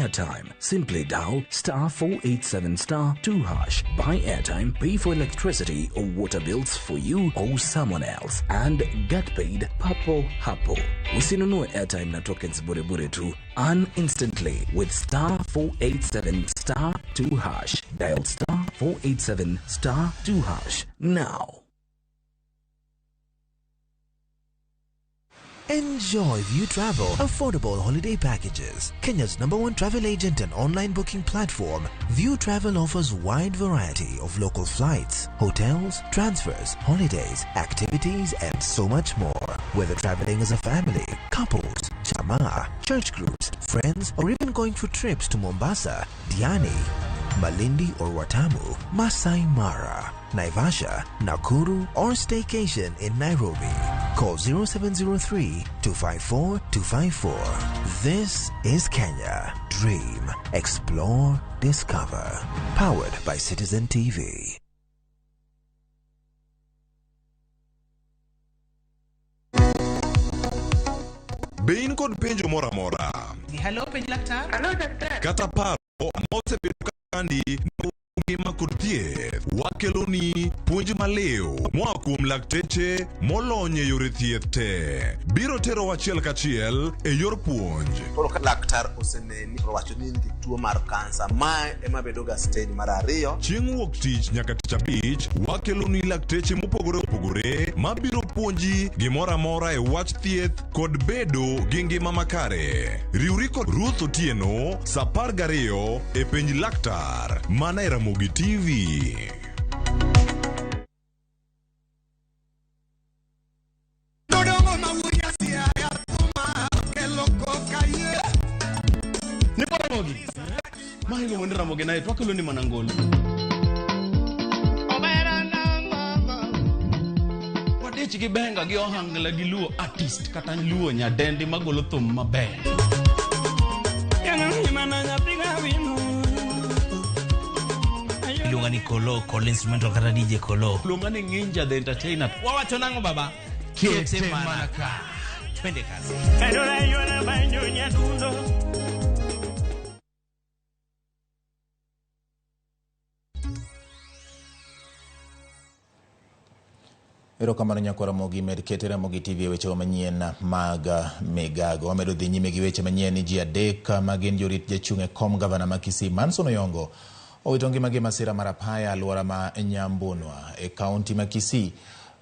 airtime. Simply dial star 487 star 2 hash. Buy airtime, pay for electricity or water bills for you or someone else, and get paid papo hapo. Usinunue airtime na tokens bure bure tu. Earn instantly with star 487 star 2 hash. Dial star 487 star 2 hash now. Enjoy View Travel affordable holiday packages. Kenya's number one travel agent and online booking platform, View Travel offers wide variety of local flights, hotels, transfers, holidays, activities, and so much more. Whether traveling as a family, couples, chama, church groups, friends, or even going for trips to Mombasa, Diani, Malindi or Watamu, Masai Mara, Naivasha, Nakuru, or staycation in Nairobi. Call 0703 254 254. This is Kenya. Dream, explore, discover. Powered by Citizen TV. Be in kod penjo moro amora? Hello, penj laktar. Hello, daktari. Kata paro mosebedo kandi ngima kod thieth, wakeloni puonj maliw moa kuom lakteche molony e yore thieth te biro terowa achiel kachiel e yor puonj. Koro ka laktar oseneni to owacho ni in gi tuo mar kansa, mae ema bedo ga stage mar ariyo. Chieng' wuok tich nyaka tich abich, wakeloni lakteche mopogore opogore mabiro puonji gimoro amora e wach thieth kod bedo gi ngima makare. Riwri kod Ruth Otieno sa 12 e Penj Laktar mana e Ramogi TV. Nipo Ramogi. Ma iluongo ni Ramogi naye to wakelo ni mana ngolo. Wadich gi benga gi ohangla gi luo artist kata luo nyadendi magolo thum maber. Iluonga ni Kolo, Kolo instrumental kata DJ Kolo. Luonga ni Nginja the entertainer. Wawacho nang'o baba? Kete mana ka. Twende kazi. Erokamano nyakwar Ramogi, med kete Ramogi TV e weche manyien mag migago. Wamedo dhi nyime gi weche manyien ni ji adek ma gin jorit jachung' e kom gavana ma Kisii Manson Oyongo owito ngimagi e masira mar apaya alwora ma Nyambunwa e kaunti ma Kisii.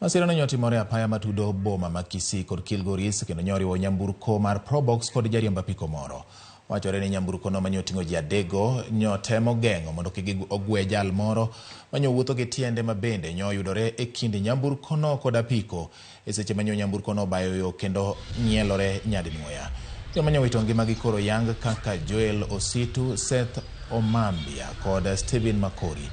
Masira no nyotimore e apaya matudo boma ma Kisii kod Kilgoris kendo nyoriwo nyamburko mar Probox kod jariemb apiko moro. Wachore ni nyamburko no mane oting'o ji adekgo nyotemo geng'o mondo kik ogwe jal moro mane wuotho gi tiende ma bende nyoyudore e kind nyamburko no kod apiko e seche ma nyamburko no obayo yo kendo ng'ielore nyadinwoya. Joma nyowito ngimagi koro yang kaka Joel Ositu, Seth Omambia kod Stephen Makori.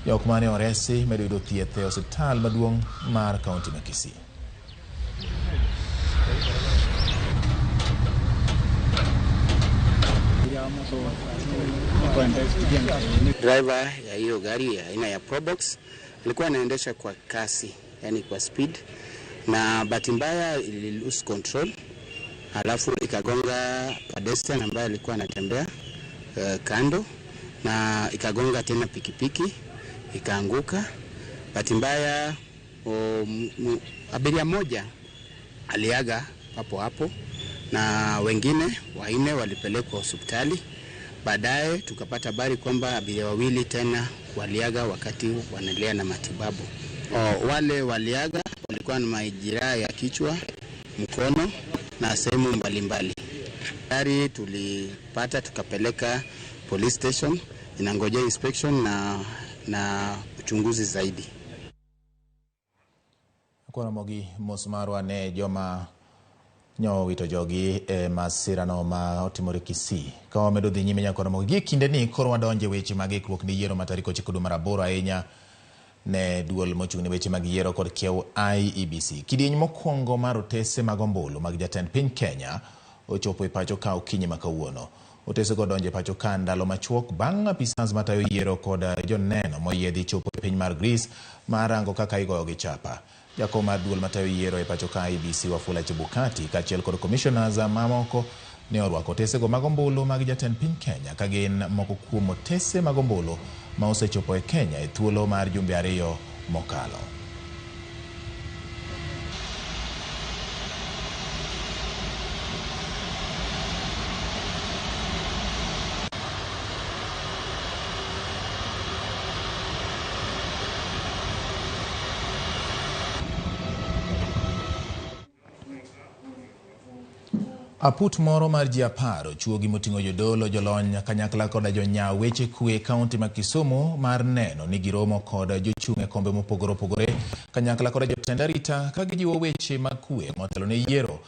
Jok mane oresi medo yudo thieth e osiptal maduong' mar kaunti ma Kisii. Driver ya hiyo gari ya aina ya Probox alikuwa anaendesha kwa kasi, yani kwa speed, na bahati mbaya ili lose control, alafu ikagonga pedestrian ambaye alikuwa anatembea kando, na ikagonga tena pikipiki ikaanguka. Bahati mbaya abiria moja aliaga hapo hapo na wengine wanne walipelekwa hospitali. Baadaye tukapata habari kwamba abiria wawili tena waliaga wakati wanaendelea na matibabu. Wale waliaga walikuwa na majeraha ya kichwa, mkono na sehemu mbalimbali. Gari tulipata tukapeleka police station, inangojea inspection na uchunguzi zaidi. Kwa Ramogi, mos marwa ne joma nyowito jogi e masirano ma otimore Kisii. Ka wamedo dhi nyime nyaka Ramogi, gie kindeni koro wadonje weche mag ikruok ne yiero ma tarik 9 dwe mar 8 ahinya ne duol mochung' ne weche mag yiero kod kiew IEBC. Kidieny mokwongo mar otese mag ombulu mag jatend piny Kenya ochopo e pacho ka okinyi ma kawuono. Otesego donjo e pacho ka ndalo machuok bang' apisas matayo yiero kod joneno moyiedhi chopo e piny mar Greece mar rango kaka igoyo gi chapa. Jakom mar duol matayo yiero e pacho ka IEBC Wafula Chebukati kaachiel kod commissioners mamoko Ne orwako otesego mag ombulu mag jatend piny Kenya ka gin moko kuom otese mag ombulu ma osechopo e Kenya e thuolo mar jumbe 2 mokalo. Aput moro mar ji 10 ochuogi moting'o jodolo, jolony kanyakla koda jonyaa weche kwe e kaunti ma Kisumu mar neno ni giromo kod jochung' e kombe mopogore opogore kanyakla koda jotend arita ka gijiwo weche mag kwe motelo ne yiero.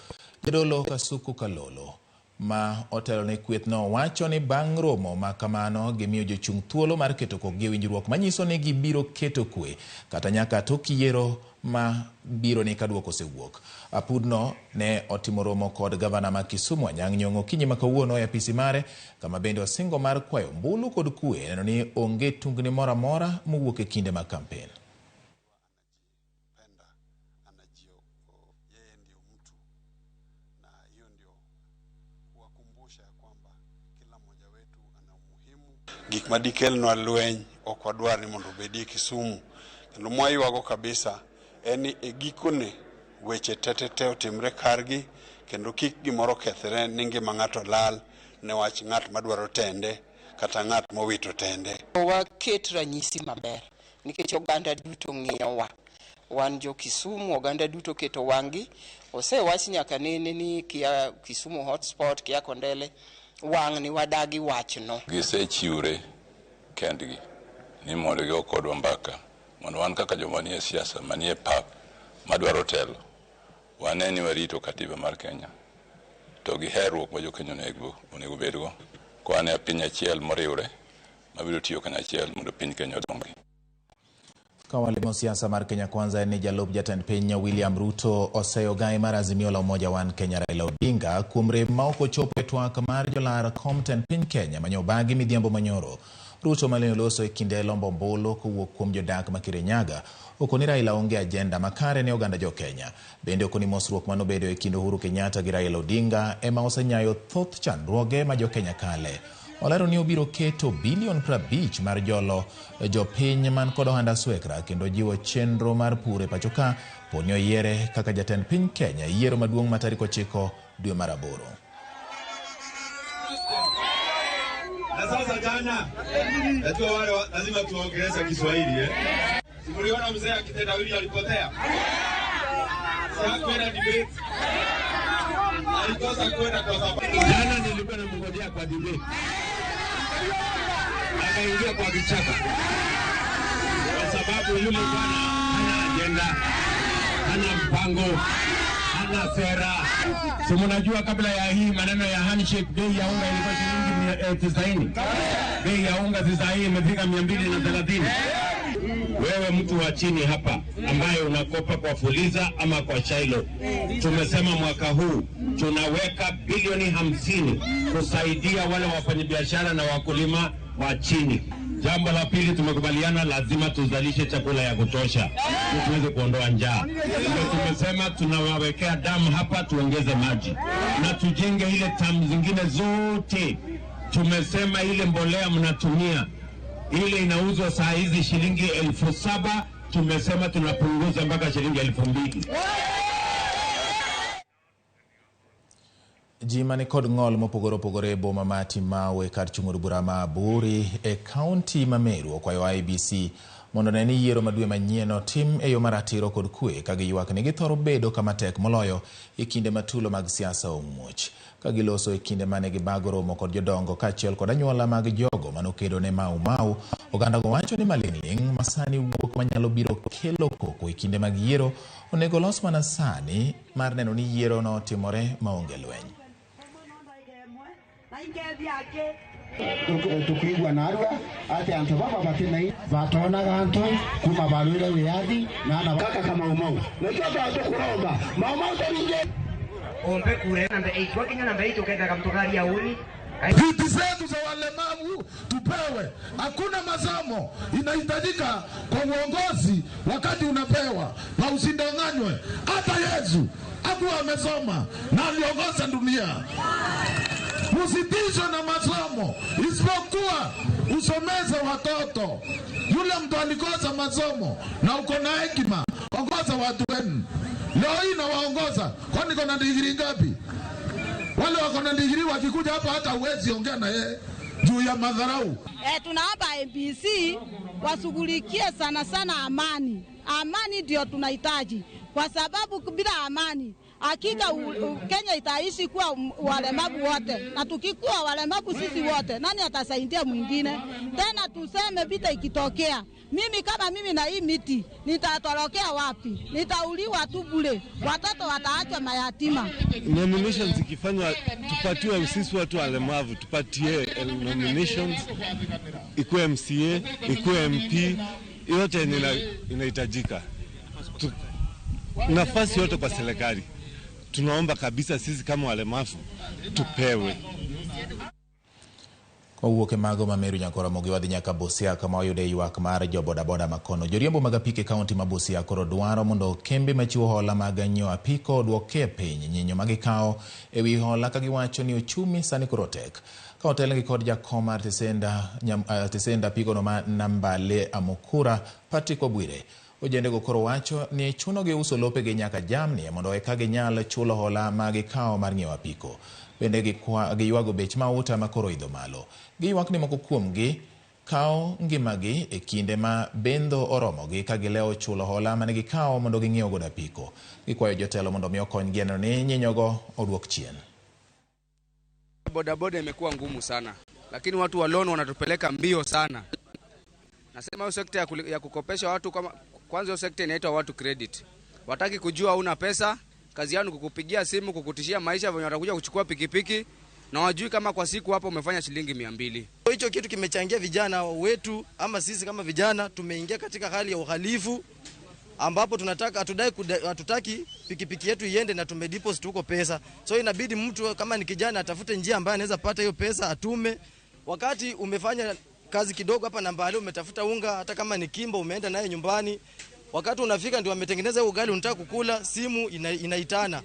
Jadolo Kasuku Kalolo ma otelo ne kwethno wacho ni bang' romo ma kamano gimiyo jochung' thuolo mar keto kokgi e winjruok manyiso ni gibiro keto kwe kata nyaka tok yiero ma biro ni ka duoko osewuok. Apudno ne otimo romo kod gavana ma Kisumu Anyang' Nyong'o okinyi ma kawuono e apisi mare, kama bende osingo mar kwayo ombulu kod kwe neno ni onge tungni moro amora mowuok e kinde mag kampen. Gik ma dikelnwa lweny ok wadwar ni mondo obedie Kisumu. Kendo mwaywago kabisa en ni e gikone weche tetete otimre kargi kendo kik gimoro kethre ni ngima ng'ato lal newach ng'at madwaro tende kata ng'at mowito tende. Waket ranyisi maber nikech oganda duto ng'iyowa. Wan jo Kisumu, oganda duto keto wang'gi. Osewach nyaka nene ni kia Kisumu hotspot, kia Kondele, wang' ni wadagi wachno. Gisechiwre kendgi ni mondo gigo kodwa mbaka mondo wan kaka joma nie siasa manie pap madwaro telo wane ni warito katiba mar Kenya to gi herruok ma jo-Kenya onego bedgo ka wan e piny achiel moriwre mabiro tiyo kanyachiel mondo piny Kenya odongi. Ka walimo siasa mar Kenya Kwanza en ni jalup jatend piny William Ruto oseyo gai mar Azimio la Umoja One Kenya Raila Odinga kuom rem ma ok ochopo e twak mar jolar kom tend piny Kenya manyobagi midhiambo manyoro. Ruto mane oloso e kinde lombo ombulu kowuok kuom jodak ma Kirinyaga okoni Raila onge ajenda makare ne oganda jo Kenya. Bende okoni mosruok manobedo e kind Uhuru Kenyatta gi Raila Odinga ema osenyayo thoth chandruoge ma jo Kenya kale. Olero ni obiro keto bilion 50 mar jolo jopiny man kod ohand aswekra kendo jiwo chenro mar pur e pacho ka poni oyiere kaka jatend piny Kenya e yiero maduong' ma tarik 9 dwe mar 8. Na sasa jana najua wale lazima tuongeleze Kiswahili Simuliona mzee akitendawili alipotea. Hakwenda debate. Alikosa kwenda kwa sababu jana nilikuwa namngojea kwa debate. Akaingia kwa vichaka. Kwa sababu yule bwana hana agenda, hana mpango, hana sera. Si mnajua kabla ya hii maneno ya handshake bei ya unga ilikuwa shilingi 90. Bei ya unga sasa hii imefika 230. Wewe mtu wa chini hapa ambaye unakopa kwa Fuliza ama kwa Shailo, tumesema mwaka huu tunaweka bilioni 50 kusaidia wale wafanyabiashara na wakulima wa chini. Jambo la pili tumekubaliana lazima tuzalishe chakula ya kutosha ili tuweze kuondoa njaa. Ndio tumesema tunawawekea damu hapa tuongeze maji na tujenge ile tamu zingine zote. Tumesema ile mbolea mnatumia ile inauzwa saa hizi shilingi 7,000, tumesema tunapunguza mpaka shilingi 2,000. Ji mani kod ng'ol mopogore opogore e boma ma Timau e kar chung' od bura ma Aburi e kaunti ma Meru okwayo IEBC mondo ne ni yiero ma dwe manyien otim e yo maratiro kod kwe ka giywak ni githoro bedo kama tek moloyo e kinde ma tulo mag siasa omuoch. Ka giloso e kinde mane gibago romo kod jodongo kaachiel kod anyuola mag jogo manokedo ne Mau Mau, ogandago wacho ni maling'ling' ma sani wuok manyalo biro kelo koko e kinde mag yiero onego los mana sani mar neno ni yiero no otimore maonge lweny. Tukuigwa narua ati antu baba batinai batonaga antu kuma barwire wiyathi na kaka kama Mau nikio tukuromba Mau Mau taringe ombe kure namba 8 wakinya namba 8 ukaenda kamtokari auni. Viti zetu za walemavu tupewe. Hakuna mazamo inahitajika kwa uongozi wakati unapewa, na usindanganywe. Hata Yesu Hakuwa amesoma na aliongoza dunia. Usitishwe na masomo, isipokuwa usomeze watoto. Yule mtu alikosa masomo na uko na hekima, ongoza watu wenu. Leo hii nawaongoza, kwani niko na digrii ngapi? Wale wako na digrii wakikuja hapa hata huwezi ongea na yeye juu ya madharau. Tunaomba MBC washughulikie sana sana amani. Amani ndio tunahitaji, kwa sababu bila amani hakika Kenya itaishi kuwa walemavu wote, na tukikuwa walemavu sisi wote, nani atasaidia mwingine? Tena tuseme vita ikitokea, mimi kama mimi na hii miti nitatorokea wapi? Nitauliwa tu bure, watoto wataachwa mayatima. Nominations zikifanywa, tupatiwe sisi watu walemavu, tupatie nominations, ikuwe MCA, ikuwe MP, yote inahitajika. Nafasi yote kwa serikali. Tunaomba kabisa sisi kama walemavu tupewe. Kowuok e mago ma Meru nyaka Ramogi wadhi nyaka Busia kama wayude ywak mar jo bodaboda makono. Joriembo mag apiko e kaunti ma Busia koro dwaro mondo kembe machiwo hola mag nyiewo apiko oduokie piny nyinyo ma gikawo e wi hola ka giwacho ni ochumi sani koro tek. Ka otelnegi kod jakom mar tesend apikono ma Nambale Amukura Patrick Obwire, ojendego koro wacho ni chunogi uso lopegi nyaka jamni mondo eka ginyal chulo hola ma gikawo mar ng'iewo apiko. Bende giywago bech mauta ma koro idho malo. Giywak ni moko kuomgi kawo ngimagi e kinde ma bendho oromogi ka gilewo chulo hola mane gikawo mondo ging'iew godo apiko. Gikwayo jotelo mondo mi okonygi neno ni nyinyogo oduok chien. Bodaboda imekuwa ngumu sana, lakini watu wa loan wanatupeleka mbio sana. Nasema hiyo sekta ya kukopesha watu, kama kwanza hiyo sekta inaitwa watu credit. Wataki kujua una pesa, kazi yao ni kukupigia simu, kukutishia maisha wenye watakuja kuchukua pikipiki na wajui kama kwa siku hapo umefanya shilingi 200. Hicho kitu kimechangia vijana wetu ama sisi kama vijana tumeingia katika hali ya uhalifu ambapo tunataka hatutaki pikipiki yetu iende na tumedeposit huko pesa. So inabidi mtu kama ni kijana atafute njia ambayo anaweza pata hiyo pesa atume. Wakati umefanya kazi kidogo hapa na mbali, umetafuta unga hata kama ni kimbo umeenda naye nyumbani, wakati unafika ndio wametengeneza ugali unataka kukula, simu inaitana.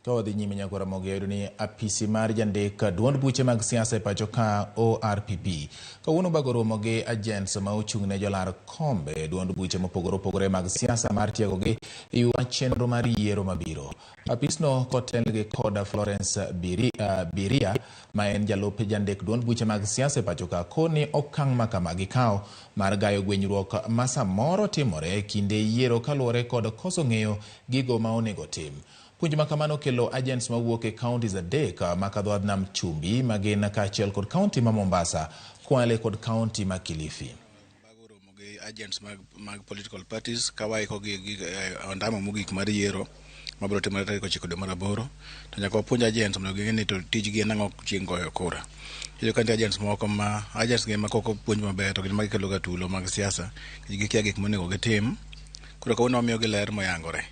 Ka wadhi nyime nyaka Ramogi wayudo ni apisi mar jandik duond buche mag siasa e pacho ka ORPP kawuono bago romo gi agents ma ochung' ne jolar kombe e duond buche mopogore opogore mag siasa mar tiegogi e wach chenro mar yiero mabiro. Apisno kotelgi kod Florence Biria ma en jalup jandik duond buche mag siasa e pacho ka koni okang' ma kama gikawo mar gayo gwenyruok ma samoro timore e kinde yiero kaluwore kod koso ng'eyo gigo ma onego tim. Puonj ma kamano kelo agents mawuok e counties 3 ma kadho nam chumbi ma gin kaachiel kod county ma Mombasa, Kwale kod county ma Kilifi. Agents mag political parties ka waiko gi ondamo mogik mar yiero mabiro timore tarik 9 dwe mar 8, to nyaka wapuonj agents mondo ging'e ni to tijgi en ang'o chieng' goyo kura. Iyudo ka nitie agents moko ma agents gi ema kok opuonj maber to gin ma gikelo ga tulo mag siasa, gikia gik monego gitim. Koro kawuono wamiyogi ler moyangore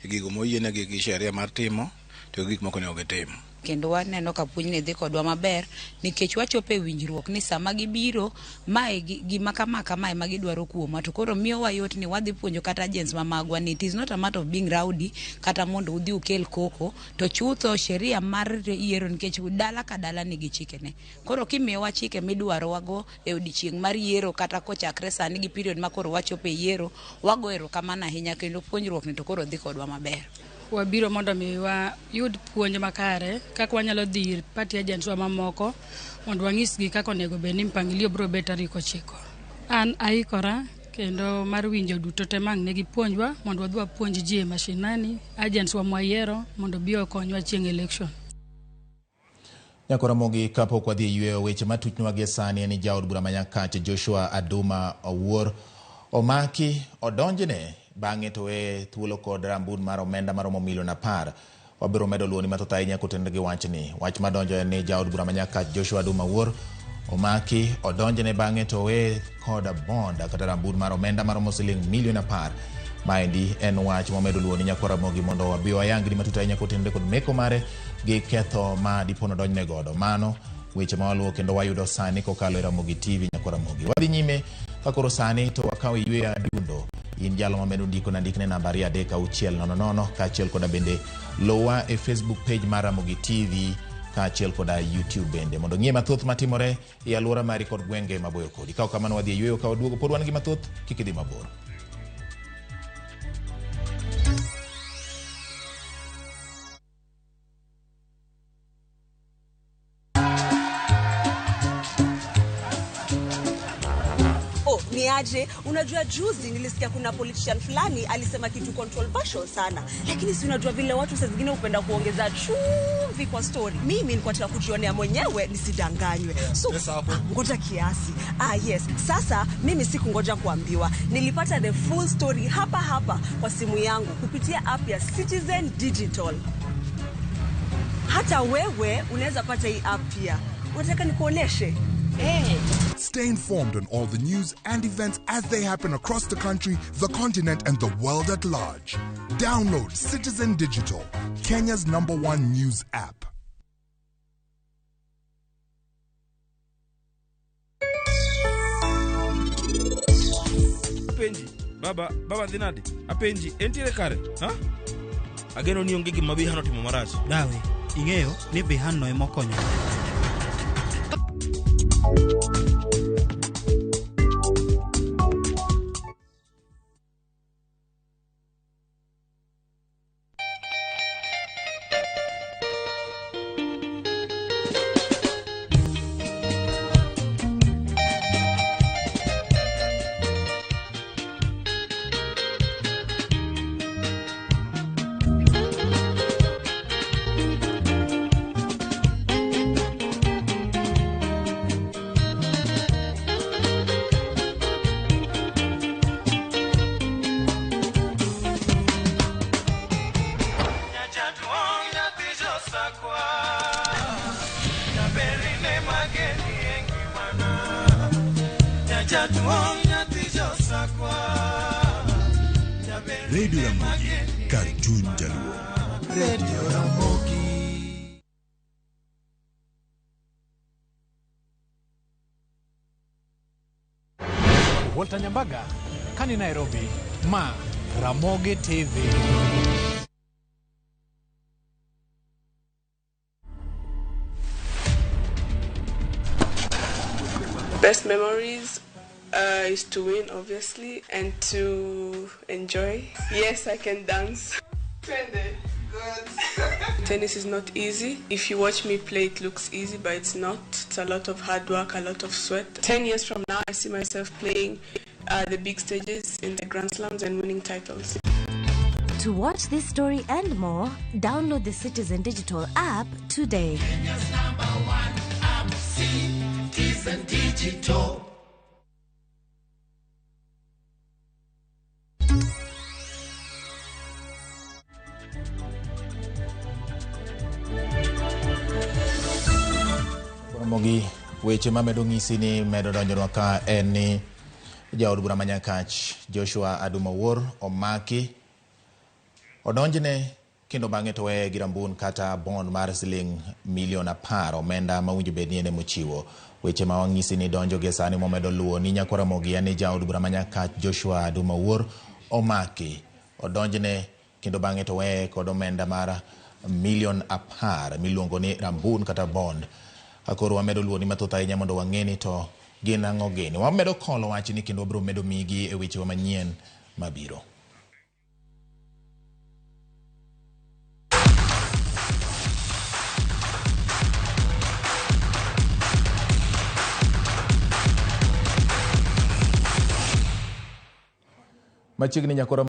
gigo moyienegi gi sheria mar timo to gik moko onego gitim. Kendo waneno ka puonjni dhi kodwa maber nikech wachopo e winjruok ni sama gibiro mae gima kama kama ema gidwaro kuomwa, to koro miyowa yot ni wadhi puonjo kata agents ma magwa ni it is not a matter of being rowdy kata mondo udhi ukel koko, to chutho sheria mar yiero nikech dala ka dala nigi chikene. Koro kimiyowa chike midwaro wago e odiechieng' mar yiero kata kochakre sani gi period ma koro wachopo e yiero, wago erokamano ahinya kendo puonjruok ni to koro dhi kodwa maber. Wabiro mondo mi wayud puonj makare kaka wanyalo dhi ir party agents wa mamoko mondo wanyisgi kaka onego bed ni mpangilio biro bet tarik 9. An aikora kendo mar winjo duto te mang' ne gipuonjwa mondo wadhi wapuonj ji e mashinani, agents wa mwayiero mondo bi okonywa chieng' election. Nyaka Ramogi kapok wadhi e yweyo weche matuchnwa gie sani en ni jaod bura ma Nyakach Joshua Aduma Owuor omaki odonjne bang'e to weye thuolo kod rambun mar omenda maromo milion 10. Wabiro medo luoni mathoth ahinya kotenore gi wachni. Wach madonjo en ni jaod bura ma Nyakach Joshua Aduma Owuor omaki odonjne bang'e to weye kod bond kata rambun mar omenda maromo siling milion 10. Maendi en wach mamedo luoni nyaka Ramogi mondo wabi wayangni matut ahinya kotenore kod meko mare gi ketho ma dipo nodonjne godo. Mano weche ma waluwo kendo wayudo sani kokalo e Ramogi TV nyaka Ramogi. Wadhi nyime ka koro sani to wakawo yweyo adundo. In jalo mamedo ndiko na ndikne namba 23600 kaachiel koda bende lowa e Facebook page mar Ramogi TV kaachiel koda YouTube bende mondo ng'ie mathoth matimore e alwora mari kod gwenge maboyo kodi. Ka ok kamano wadhi e yueyo ka waduogo pod wan gi mathoth kik idhi mabor. Oh, ni aje? Unajua juzi nilisikia kuna politician fulani alisema kitu controversial sana, lakini si unajua vile watu saa zingine hupenda kuongeza chumvi kwa story. Mimi nilikuwa nataka kujionea mwenyewe nisidanganywe. So ngoja kiasi. Ah, yes. Sasa mimi sikungoja kuambiwa, nilipata the full story hapa hapa kwa simu yangu kupitia app ya Citizen Digital. Hata wewe unaweza pata hii app pia. Unataka nikuoneshe? Hey. Stay informed on all the news and events as they happen across the country, the continent, and the world at large. Download Citizen Digital, Kenya's #1 news app. Apenji, baba, baba dhi nade? Apenji, entiere kare? Ha? Ageno ni onge gima Bihan otimo marach. Dawe, ing'eyo ni Bihan no ema okonyo. Radio Ramogi, Cartoon Jaluo. Radio Ramogi. Walter Nyambaga, kani Nairobi, ma Ramogi TV. Best memories is to win, obviously, and to enjoy. Yes, I can dance. Good. Tennis is not easy. If you watch me play, it looks easy, but it's not. It's a lot of hard work, a lot of sweat. 10 years from now, I see myself playing the big stages in the Grand Slams and winning titles. To watch this story and more, download the Citizen Digital app today. Kenya's #1 app, Citizen Digital. Ramogi, weche mamedo ng'isi ni medo donjonwa ka en ni jaod bura ma Nyakach Joshua Aduma Owuor omaki odonjne kendo bang'e to weye gi rambun kata bond mar siling milion 10 omenda ma winjo bed ni en emochiwo. Weche ma wang'isi ni donjo gi sani momedo luwo ni nyakwa Ramogi en ni jaod bura ma Nyakach Joshua Aduma Owuor omaki odonjne kendo bang'e to weye kod omenda mar milion 10 miluongo ni rambun kata bond. Koro wamedo luwo ni mathoth ahinya mondo wang'e ni to gin ang'o gini. Wamedo kolo wachni kendo wabiro medo migi e wechewa manyien mabiro. Machiegni nyakora.